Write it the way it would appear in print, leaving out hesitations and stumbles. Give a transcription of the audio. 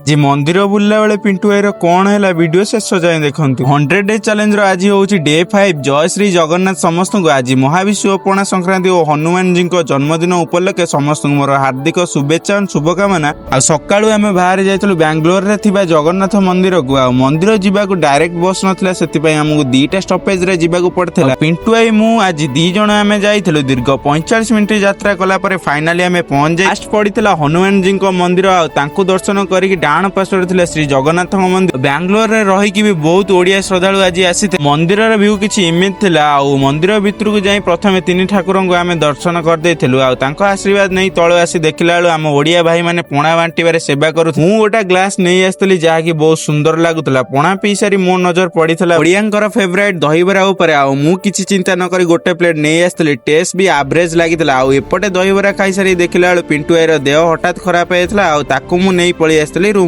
ଯେ ମନ୍ଦିର ବୁଲିଲା ବେଳେ ପିଣ୍ଟୁ ଭାଇର କଣ ହେଲା, ଭିଡିଓ ଶେଷ ଯାଏଁ ଦେଖନ୍ତୁ। 100 ଡେ ଚ୍ୟାଲେଞ୍ଜର ଆଜି ହଉଛି ଡେ 5। ଜୟ ଶ୍ରୀ ଜଗନ୍ନାଥ ସମସ୍ତଙ୍କୁ। ଆଜି ମହାବିଷୁବ ପଣା ସଂକ୍ରାନ୍ତି ଓ ହନୁମାନଜୀଙ୍କ ଜନ୍ମଦିନ ଉପଲକ୍ଷେ ସମସ୍ତଙ୍କୁ ମୋର ହାର୍ଦ୍ଦିକ ଶୁଭେଚ୍ଛା ଓ ଶୁଭକାମନା। ଆଉ ସକାଳୁ ଆମେ ବାହାରି ଯାଇଥିଲୁ ବାଙ୍ଗାଲୋରରେ ଥିବା ଜଗନ୍ନାଥ ମନ୍ଦିରକୁ। ଆଉ ମନ୍ଦିର ଯିବାକୁ ଡାଇରେକ୍ଟ ବସ୍ ନଥିଲା, ସେଥିପାଇଁ ଆମକୁ 2ଟା ଷ୍ଟପେଜରେ ଯିବାକୁ ପଡିଥିଲା। ପିଣ୍ଟୁ ଭାଇ, ମୁଁ ଆଜି 2 ଜଣ ଆମେ ଯାଇଥିଲୁ। ଦୀର୍ଘ 45 ମିନିଟ ଯାତ୍ରା କଲା ପରେ ଫାଇନାଲି ଆମେ ପହଞ୍ଚି ଫାଷ୍ଟ ପଡିଥିଲା ହନୁମାନଜୀଙ୍କ ମନ୍ଦିର। ଆଉ ତାଙ୍କୁ ଦର୍ଶନ କରିକି ଡାହାଣ ପାର୍ଶ୍ୱରେ ଥିଲା ଶ୍ରୀ ଜଗନ୍ନାଥଙ୍କ ମନ୍ଦିର। ବାଙ୍ଗାଲୋରରେ ରହିକି ବି ବହୁତ ଓଡିଆ ଶ୍ରଦ୍ଧାଳୁ ଆଜି ଆସିଥିଲେ। ମନ୍ଦିରର ଭ୍ୟୁ କିଛି ଏମିତି ଥିଲା। ଆଉ ମନ୍ଦିର ଭିତରକୁ ଯାଇ ପ୍ରଥମେ ତିନି ଠାକୁରଙ୍କୁ ଆମେ ଦର୍ଶନ କରିଦେଇଥିଲୁ। ଆଉ ତାଙ୍କ ଆଶୀର୍ବାଦ ନେଇ ତଳୁ ଆସି ଦେଖିଲା ବେଳୁ ଆମ ଓଡିଆ ଭାଇମାନେ ପଣା ବାଣ୍ଟିବାରେ ସେବା କରୁଥିଲେ। ମୁଁ ଗୋଟେ ଗ୍ଲାସ ନେଇ ଆସିଥିଲି, ଯାହାକି ବହୁତ ସୁନ୍ଦର ଲାଗୁଥିଲା। ପଣା ପିଇ ସାରି ମୋ ନଜର ପଡିଥିଲା ଓଡିଆଙ୍କର ଫେଭରାଇଟ ଦହିବରା ଉପରେ। ଆଉ ମୁଁ କିଛି ଚିନ୍ତା ନ କରି ଗୋଟେ ପ୍ଲେଟ ନେଇ ଆସିଥିଲି। ଟେଷ୍ଟ ବି ଆଭରେଜ ଲାଗିଥିଲା। ଆଉ ଏପଟେ ଦହିବରା ଖାଇସାରି ଦେଖିଲା ବେଳୁ ପିଣ୍ଟୁ ଭାଇର ଦେହ ହଠାତ୍ ଖରାପ ହେଇଯାଇଥିଲା। ଆଉ ତାକୁ ମୁଁ ନେଇ ପଳେଇ ଆସିଥିଲି ରୁମ।